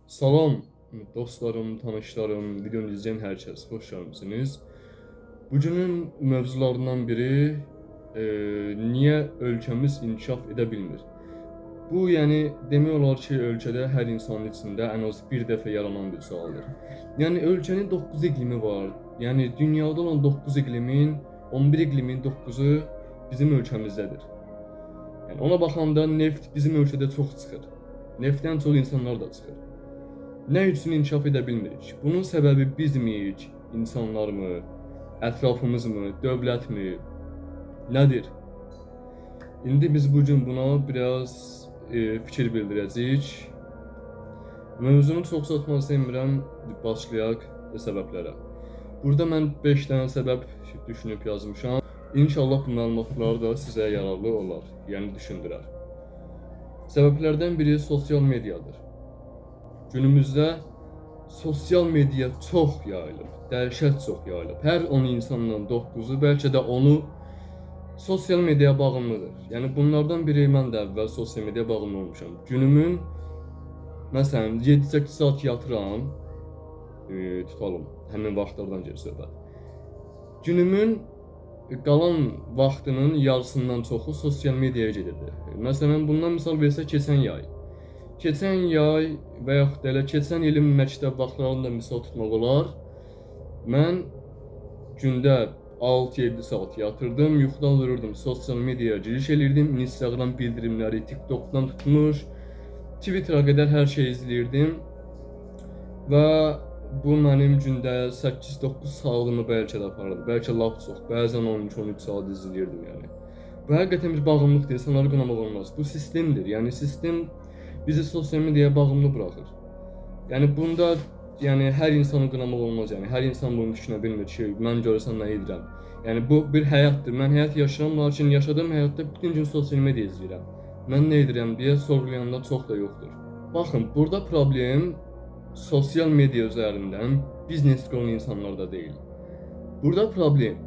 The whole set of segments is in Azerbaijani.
Salam dostlarım, tanışlarım, videonu izleyen herkes, hoş gelmişsiniz. Bugünün mövzularından biri niyə ölkəmiz inkişaf edə bilmir? Bu, yəni demək olar ki, ölkədə hər insanın içində ən az bir dəfə yaranan bir sualdır. Yəni ölkənin 9 iqlimi var. Yəni dünyada olan 9 iqlimin, 11 iqlimin 9-u bizim ölkəmizdədir. Yəni ona baxanda neft bizim ölkədə çox çıxır. Neftdən çox insanlar da çıxır. Nə üçün inkişaf edə bilmirik? Bunun səbəbi bizmiyik, insanlarmı, ətrafımızmı, dövlətmi, nədir? İndi biz bu gün buna biraz fikir bildirəcəyik. Mövzunu çox uzatmaq istəmirəm, başlayaq səbəblərə. Burada mən 5 dənə səbəb düşünüb yazmışam. İnşallah bu məlumatlar da sizə yararlı olar, yəni düşündürər. Səbəblərdən biri sosial mediadır. Günümüzdə sosial media çox yayılıb, dəhşət çox yayılıb. Hər 10 insandan 9-u, bəlkə də 10-u sosial mediaya bağımlıdır. Yəni bunlardan biri mən də əvvəl sosial mediaya bağımlı olmuşam. Günümün məsələn 7-8 saat yatıram, tutalım, həmin vaxtlardan gedir söhbət. Günümün qalan vaxtının yarısından çoxu sosial mediaya gedirdi. Məsələn, bundan misal versək keçən yay. Keçən yay və yaxud da elə keçən ilin məktəb vaxtlarını da misal tutmaq olar. Mən gündə 6-7 saat yatırdım, yuxudan dururdum, sosial mediaya giriş elirdim, Instagram bildirimləri, TikTokdan tutmuş, Twitter'a qədər hər şey izləyirdim və bu mənim gündə 8-9 saatımı bəlkə də aparırdı, bəlkə lap çox, bəzən 12-13 saat izləyirdim yəni. Bu həqiqətən bir bağımlılıqdır, insanları qınamaq olmaz. Bu sistemdir, yəni sistem bizi sosial mediaya bağımlı buraxır. Yəni bunda yəni hər insanı qınamaq olmaz, yəni hər insan bunu düşünə bilmir ki, mən görürsən nə edirəm. Yəni bu bir həyatdır. Mən həyat yaşayıram, lakin yaşadığım həyatda bütün gün sosial media izləyirəm. Mən nə edirəm deyə sorğulayanda çox da yoxdur. Baxın, burada problem sosial media üzərindən biznes quran insanlarda deyil. Burada problem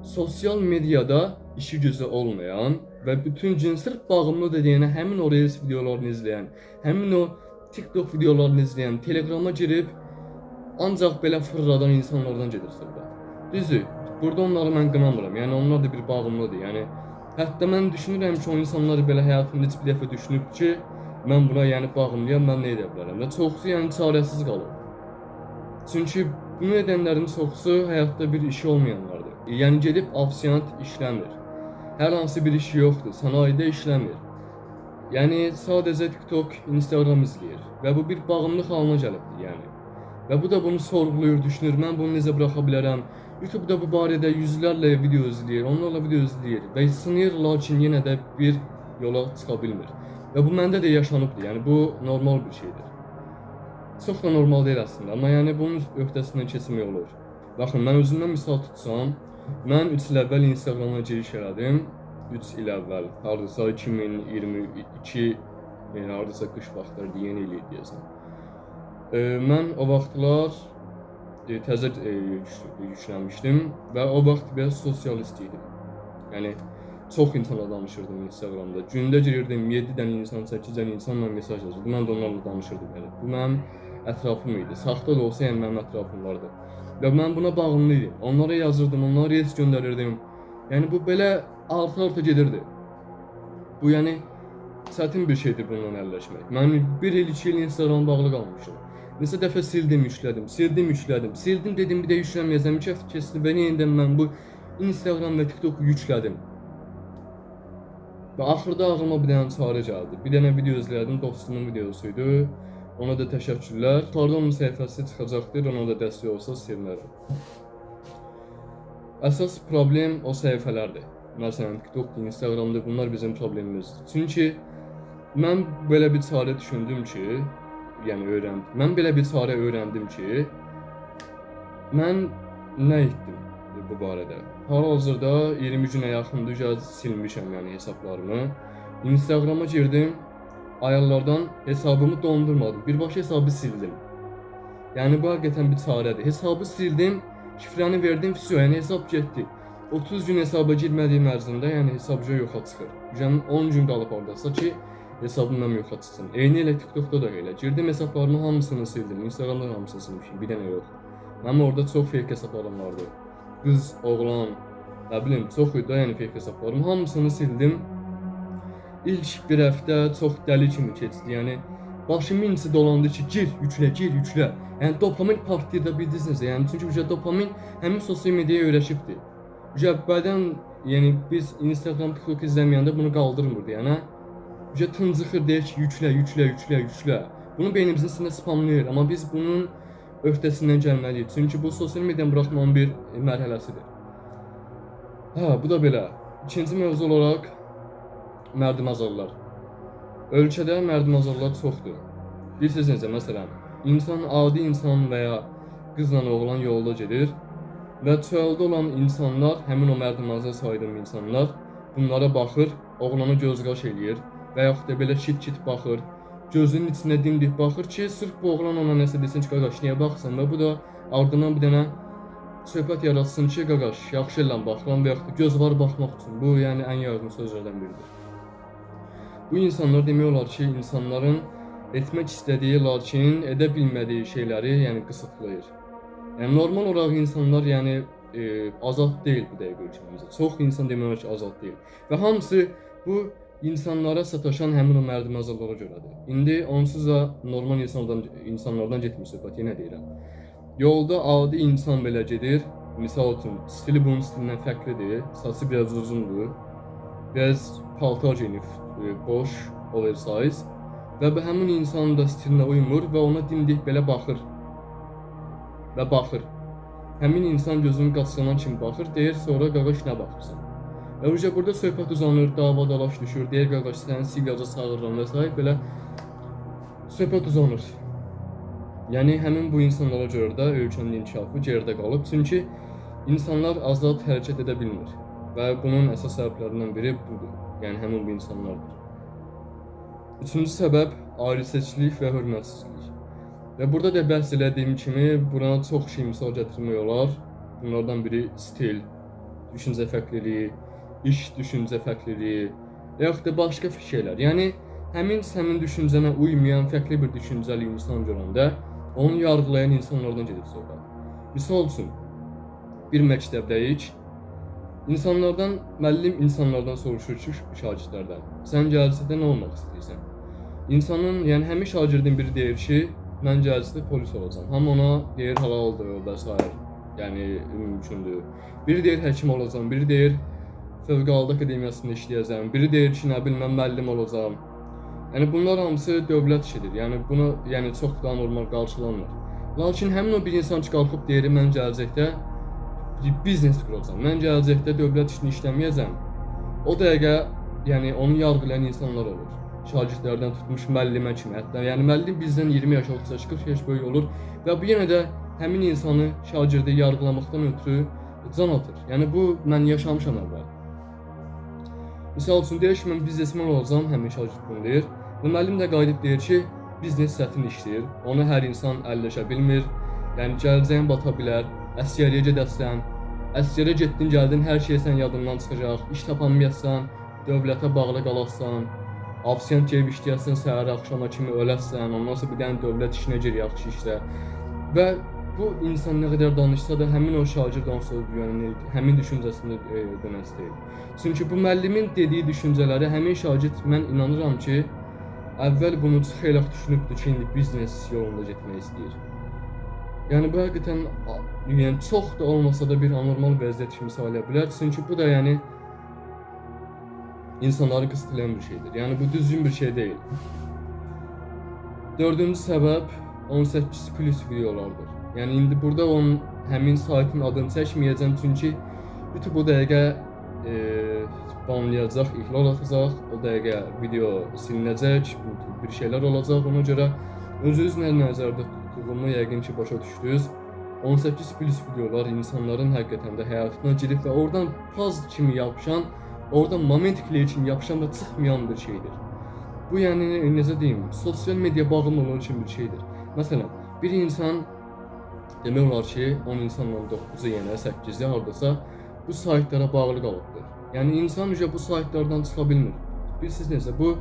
sosial mediada işi gücü olmayan və bütün gün sırf bağımlı dediyinə həmin o Reels videolarını izləyən, həmin o TikTok videolarını izləyən, Telegrama girib ancaq belə fırladan insanlardan gedir söhbət. Düzdür, burada onları mən qınamıram. Yəni onlar da bir bağımlıdır. Yəni hətta mən düşünürəm ki, o insanlar belə həyatında heç bir dəfə düşünüb ki, mən buna yəni bağımlıyam, mən nə edə bilərəm? Və çoxsu yəni çarəsiz qalır. Çünki bunu edənlərin çoxusu həyatda bir işi olmayanlardır. Yəni gedib ofisiant işləmir. Hər hansı bir işi yoxdur, sənayedə işləmir. Yəni sadəcə TikTok, Instagram izləyir və bu bir bağımlılıq halına gəlibdir yəni. Və bu da bunu sorğuluyur, düşünür, mən bunu necə buraxa bilərəm? YouTube-da bu barədə yüzlərlə video izləyir, onlarla video izləyir və sınayır, lakin yenə də bir yola çıxa bilmir. Və bu məndə də yaşanıbdır, yəni bu normal bir şeydir. Çox da normal deyil əslində, amma yəni bunun öhdəsindən keçmək olur. Baxın, mən özümdən misal tutsam, mən 3 il əvvəl Instagrama giriş elədim. 3 il əvvəl, hardasa 2022, yəni hardasa qış vaxtları, yeni il idi deyəsən. Mən o vaxtlar təzə yüklənmişdim və o vaxt biraz sosialist idim. Yəni çox insanla danışırdım Instagramda. Gündə girirdim, 7 dənə insan, 8 dənə insanla mesaj yazırdım. Mən də onlarla danışırdım yəni. Bu mənim ətrafım idi. Saxta da olsa yəni mənim ətrafım vardı. Və mən buna bağımlı idim. Onlara yazırdım, onlara reels göndərirdim. Yəni bu belə arta-arta gedirdi. Bu yəni çətin bir şeydir bununla əlləşmək. Mən 1 il, 2 il Instagrama bağlı qalmışım. Neçə dəfə sildim, yüklədim, sildim, yüklədim, sildim dedim bir də yüklənməyəcəm. 2 həftə keçdi və yenidən mən bu Instagram və TikToku yüklədim. Və axırda ağlıma bir dənə çarə gəldi. Bir dənə video izlədim, dostumun videosuydu. Ona da təşəkkürlər. Yuxarıda onun səhifəsi çıxacaqdır, ona da dəstək olsa sevinərəm. Əsas problem o səhifələrdir. Məsələn, TikTokdur, Instagramdır, bunlar bizim problemimizdir. Çünki mən belə bir çarə düşündüm ki, yəni öyrəndim. Mən belə bir çarə öyrəndim ki, mən nə etdim bu barədə? Hal-hazırda 20 günə yaxındır ki, silmişəm yəni hesablarımı. Instagrama girdim, ayarlardan hesabımı dondurmadım. Birbaşa hesabı sildim. Yəni bu həqiqətən bir çarədir. Hesabı sildim, şifrəni verdim, vəsə, yəni hesab getdi. 30 gün hesaba girmədiyim ərzində, yəni hesab yoxa çıxır. Yəni 10 gün qalıb hardasa ki, hesabım mənim yoxa çıxsın. Eyni ilə TikTokda da elə. Girdim hesablarımın hamısını sildim. Instagramda da hamısını silmişim, bir dənə yox. Mənim orada çox fake hesablarım vardı. Qız, oğlan, nə bilim, çox idi yəni fake hesablarım. Hamısını sildim. İlk bir həftə çox dəli kimi keçdi. Yəni başımın içi dolandı ki, gir, yüklə, gir, yüklə. Yəni dopamin partlayır da bildiniz necə? Yəni çünki dopamin həmin sosial mediaya öyrəşibdi. Bədən, yəni biz Instagram, TikTok izləməyəndə bunu qaldırmırdı, yəni. Tıncıxır, deyir ki, yüklə, yüklə, yüklə, yüklə. Bunu beynimizin içində spamlayır, amma biz bunun öhdəsindən gəlməliyik. Çünki bu sosial medianı buraxmanın bir mərhələsidir. Hə, bu da belə. İkinci mövzu olaraq mərdimazarlar. Ölkədə mərdimazarlar çoxdur. Bilirsiniz necə, məsələn, insan, adi insan və ya qızla oğlan yolda gedir və çöldə olan insanlar, həmin o mərdimazar saydığım insanlar bunlara baxır, oğlana göz qaş eləyir və yaxud da belə şit-şit baxır, gözünün içinə dimdik baxır ki, sırf bu oğlan ona nəsə desin ki, qaqaş, niyə baxsan və bu da ardından bir dənə söhbət yaratsın ki, qaqaş, yaxşı eləm baxıram və yaxud da göz var baxmaq üçün. Bu, yəni ən yaygın sözlərdən biridir. Bu insanlar demək olar ki, insanların etmək istədiyi, lakin edə bilmədiyi şeyləri, yəni qısıtlayır. Yəni normal olaraq insanlar, yəni azad deyil bu dəqiqə ölkəmizdə. Çox insan demək olar ki, azad deyil. Və hamısı bu insanlara sataşan həmin o mərdimazarlara görədir. İndi onsuz da normal insanlardan getmir söhbət, yenə deyirəm. Yolda adi insan belə gedir. Misal üçün, stili bunun stilindən fərqlidir. Saçı biraz uzundur. Biraz paltar geyinib, boş, oversize. Və bu həmin insanın da stilinə uymur və ona dimdik belə baxır. Və baxır. Həmin insan gözünün qaçılan kimi baxır, deyir sonra qaqaş nə baxırsan? Və uca burada söhbət uzanır, dava dalaş düşür, deyir qaqaş səni silyaca çağırıram və s. Belə söhbət uzanır. Yəni həmin bu insanlara görə də ölkənin inkişafı geridə qalıb. Çünki insanlar azad hərəkət edə bilmir. Və bunun əsas səbəblərindən biri budur. Yəni həmin bu insanlardır. Üçüncü səbəb ayrı-seçkilik və hörmətsizlik. Və burada da bəhs elədiyim kimi buna çox şey misal gətirmək olar. Bunlardan biri stil, düşüncə fərqliliyi, iş düşüncə fərqliliyi və yaxud da başqa şeylər. Yəni həmin sənin düşüncənə uymayan fərqli bir düşüncəli insan görəndə onu yargılayan insanlardan gedir söhbət. Misal üçün, bir məktəbdəyik. İnsanlardan, müəllim insanlardan soruşur ki, şagirdlərdən, sən gələcəkdə nə olmaq istəyirsən? İnsanın, yəni həmin şagirdin biri deyir ki, mən gələcəkdə polis olacağam. Hamı ona deyir halaldır və s. Yəni mümkündür. Biri deyir həkim olacağam, biri deyir Fövqəladə Akademiyasında işləyəcəm, biri deyir ki, nə bilim mən müəllim olacağam. Yəni bunlar hamısı dövlət işidir. Yəni bunu, yəni çox daha normal qarşılanmır. Lakin həmin o bir insan ki, qalxıb deyir mən gələcəkdə bir biznes quracağam, mən gələcəkdə dövlət işini işləməyəcəm. O dəqiqə, yəni onu yargılayan insanlar olur. Şagirdlərdən tutmuş müəllimə kimi, hətta yəni müəllim bizdən 20 yaş, 30 yaş, 40 yaş böyük olur və bu yenə də həmin insanı şagirdi yargılamaqdan ötürü can atır. Yəni bu mən yaşamışam əvvəl. Misal üçün deyir ki, mən biznesmen olacağam, həmin şagird bunu deyir və müəllim də qayıdıb deyir ki, biznes çətin işləyir, onu hər insan əlləşə bilmir, yəni gələcəyin bata bilər, əsgəriyə gedəsən, əsgərə getdin, gəldin, hər şey sən yadından çıxacaq, iş tapanmayasan, dövlətə bağlı qalasan, ofisiant gəlib işləyəsən, səhər axşama kimi öləsən, ondan sonra bir dənə dövlət işinə gir, yaxşı işlə. Və bu insan nə qədər danışsa da həmin o şagird onsuz yəni həmin düşüncəsində dönəsi deyil. Çünki bu müəllimin dediyi düşüncələri həmin şagird, mən inanıram ki, əvvəl bunu xeyli düşünübdür ki, indi biznes yolunda getmək istəyir. Yəni bu həqiqətən, yəni çox da olmasa da bir anormal vəziyyət kimi sayıla bilər. Çünki bu da yəni insanları qısıtlayan bir şeydir. Yəni bu düzgün bir şey deyil. Dördüncü səbəb 18 plus videolardır. Yəni indi burada onun həmin saytın adını çəkməyəcəm çünki YouTube o dəqiqə banlayacaq, ihlal atacaq, o dəqiqə video silinəcək, bir şeylər olacaq. Ona görə özünüz nə nəzərdə tutduğumu yəqin ki, başa düşdünüz. 18 plus videolar insanların həqiqətən də həyatına girib və oradan paz kimi yapışan, oradan moment kimi yapışan və çıxmayan bir şeydir. Bu yəni necə deyim, sosial media bağımlı olan üçün bir şeydir. Məsələn, bir insan demək olar ki, 10 insanla 9-u yenə 8-i hardasa bu saytlara bağlı qalıbdır. Yəni insan bu saytlardan çıxa bilmir. Bilirsiniz necə, bu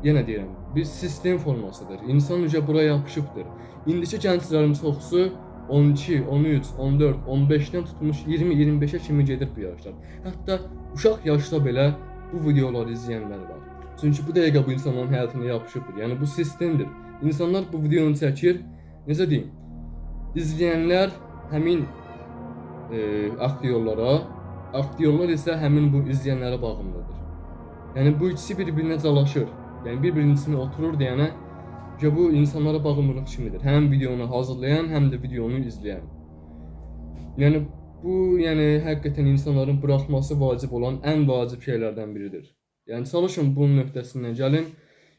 yenə deyirəm, bir sistem formasıdır. İnsan uca bura yapışıbdır. İndiki gənclərin çoxusu 12, 13, 14, 15-dən tutmuş 20-25-ə kimi gedir bu yaşlar. Hətta uşaq yaşda belə bu videoları izləyənlər var. Çünki bu dəqiqə bu insanların həyatına yapışıbdır. Yəni bu sistemdir. İnsanlar bu videonu çəkir, necə deyim, izləyənlər həmin aktyorlara, aktyorlar isə həmin bu izləyənlərə bağımlıdır. Yəni bu ikisi bir-birinə calaşır. Yəni bir-birinin içinə oturur deyənə ki, bu insanlara bağımlılıq kimidir. Həm videonu hazırlayan, həm də videonu izləyən. Yəni bu, yəni həqiqətən insanların buraxması vacib olan ən vacib şeylərdən biridir. Yəni çalışın bunun nöqtəsindən gəlin.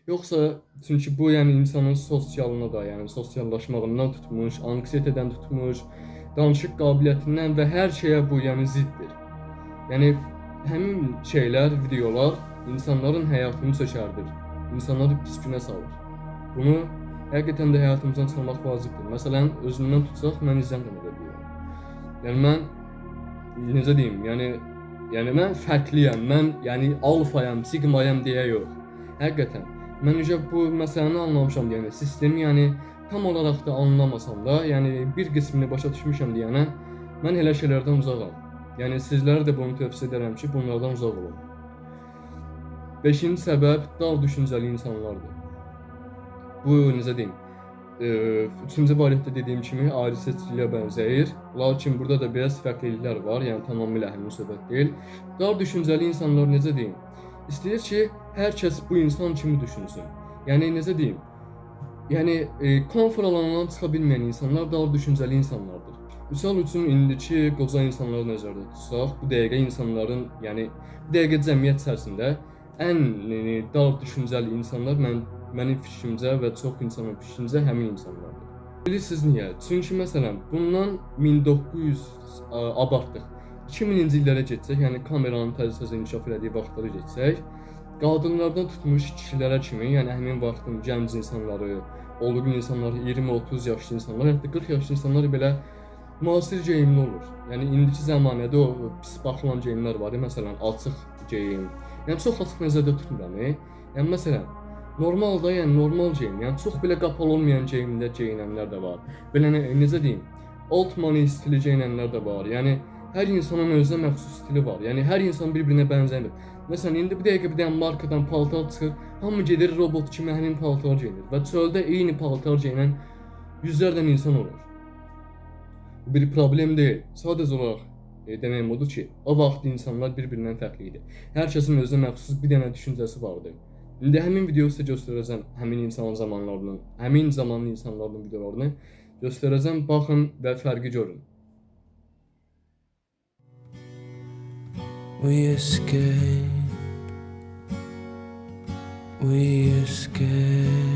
Yoxsa çünki bu, yəni insanın sosialına da, yəni sosiallaşmağından tutmuş, anksiyetədən tutmuş, danışıq qabiliyyətindən və hər şeyə bu, yəni ziddir. Yəni həmin şeylər, videolar insanların həyatını sökərdir. İnsanları pis günə salır. Bunu həqiqətən də həyatımızdan çıxarmaq vacibdir. Məsələn, özümdən tutsaq, mən izləyən edə bilirəm. Yəni mən necə deyim, yəni mən fərqliyəm, mən yəni alfayam, sigmayam deyə yox. Həqiqətən mən necə bu məsələni anlamışam deyənə, sistemi yəni tam olaraq da anlamasam da, yəni bir qismini başa düşmüşəm deyənə, mən elə şeylərdən uzağam. Yəni sizlərə də bunu tövsiyə edərəm ki, bunlardan uzaq olun. Beşinci səbəb dar düşüncəli insanlardır. Bu, necə deyim, üçüncü variantda dediyim kimi ayrı seçiciliyə bənzəyir. Lakin burada da biraz fərqliliklər var, yəni tamamilə həmin söhbət deyil. Dar düşüncəli insanlar necə deyim, istəyir ki, hər kəs bu insan kimi düşünsün. Yəni necə deyim, yəni konfor alanından çıxa bilməyən insanlar dar düşüncəli insanlardır. Misal üçün, indiki qoca insanları nəzərdə tutsaq, bu dəqiqə insanların, yəni bu dəqiqə cəmiyyət içərisində ən dar düşüncəli insanlar mənim fikrimcə və çox insanın fikrincə həmin insanlardır. Bilirsiniz niyə? Çünki məsələn, bundan 1900 abartdıq. 2000-ci illərə getsək, yəni kameranın təzə-təzə inkişaf elədiyi vaxtlara getsək, qadınlardan tutmuş kişilərə kimi, yəni həmin vaxtın gənc insanları, olğun insanları, 20-30 yaşlı insanlar, hətta 40 yaşlı insanlar belə müasir geyimli olur. Yəni indiki zəmanədə o pis baxılan geyimlər var, məsələn, açıq geyim. Yəni çox açıq nəzərdə tutmuram. Yəni məsələn, normalda, yəni normal geyim, yəni çox belə qapalı olmayan geyimdə geyinənlər də var. Belə necə deyim, old money stili geyinənlər də var. Yəni hər insanın özünə məxsus stili var. Yəni hər insan bir-birinə bənzəmir. Məsələn, indi bu dəqiqə bir dənə markadan paltar çıxır, hamı gedir robot kimi həmin paltar geyinir və çöldə eyni paltar geyinən yüzlərlə insan olur. Bu bir problem deyil. Sadəcə olaraq deməyim odur ki, o vaxt insanlar bir-birindən fərqli idi. Hər kəsin özünə məxsus bir dənə düşüncəsi vardı. İndi həmin videoyu sizə göstərəcəm, həmin insanın zamanlarının, həmin zamanın insanlarının videolarını göstərəcəm, baxın və fərqi görün. We escape, we escape.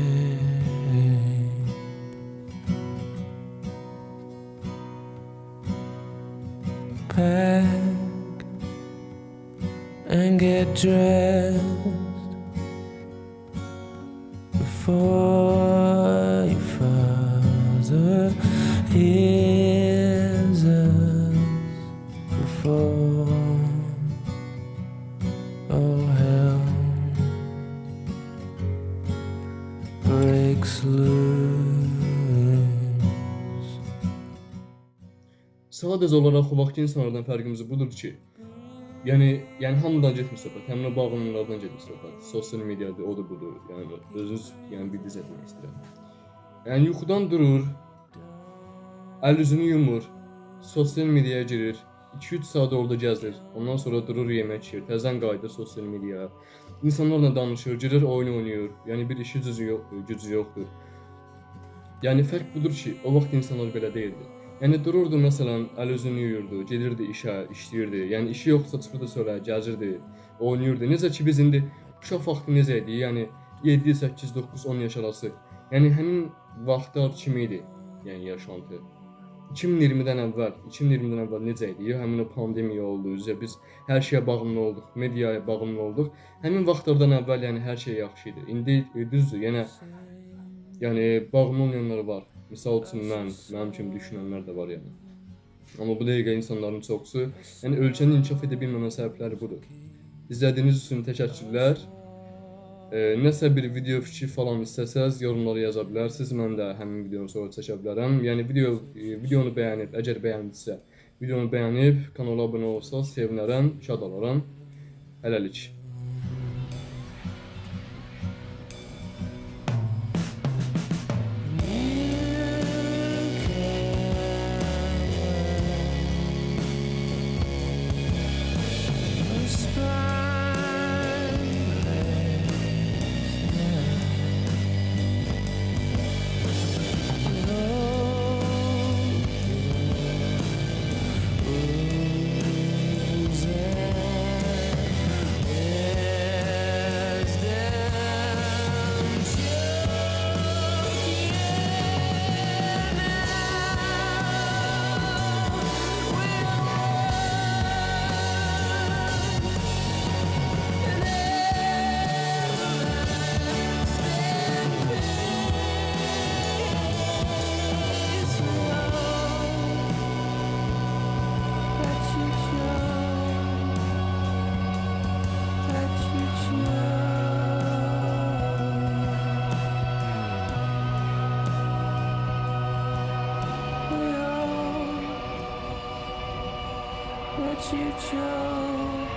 Pack and get dressed before your father hears us, before all hell breaks loose. Sadəcə olaraq o vaxtki insanlardan fərqimiz budur ki, yəni hamıdan getmir söhbət, həmin o bağımlılardan getmir söhbət. Sosial mediadır, odur budur, yəni özünüz yəni bildiniz etmək istəyirəm. Yəni yuxudan durur, əl üzünü yumur, sosial mediaya girir, 2-3 saat orada gəzir, ondan sonra durur yemək yeyir, təzən qayıdır sosial mediaya. İnsanlarla danışır, girir oyun oynayır, yəni bir işi gücü yoxdur. Yəni fərq budur ki, o vaxt insanlar belə deyildi. Yəni dururdu məsələn, əl üzünü yuyurdu, gedirdi işə, işləyirdi. Yəni işi yoxsa çıxırdı çölə, gəzirdi, oynayırdı. Necə ki biz indi uşaq vaxtı necə idi? Yəni 7, 8, 9, 10 yaş arası. Yəni həmin vaxtlar kimi idi, yəni yaşantı. 2020-dən əvvəl necə idi? Həmin o pandemiya oldu, üzə biz hər şeyə bağımlı olduq, mediaya bağımlı olduq. Həmin vaxtlardan əvvəl yəni hər şey yaxşı idi. İndi düzdür, yəni bağımlı olmayanlar var. Misal üçün mənim kimi düşünənlər də var yəni. Amma bu dəqiqə insanların çoxusu, yəni ölkənin inkişaf edə bilməmə səbəbləri budur. İzlədiyiniz üçün təşəkkürlər. Nəsə bir video fikri falan istəsəz yorumlara yaza bilərsiniz. Mən də həmin videonu sonra çəkə bilərəm. Yəni videonu bəyənib, əgər bəyəndinizsə, videonu bəyənib kanala abunə olsaz sevinərəm, şad olaram. Hələlik. That you choke,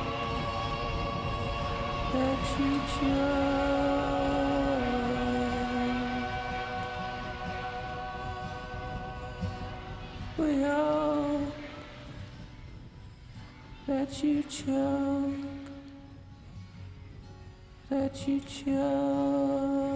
that you choke. We all that you choke, that you choke.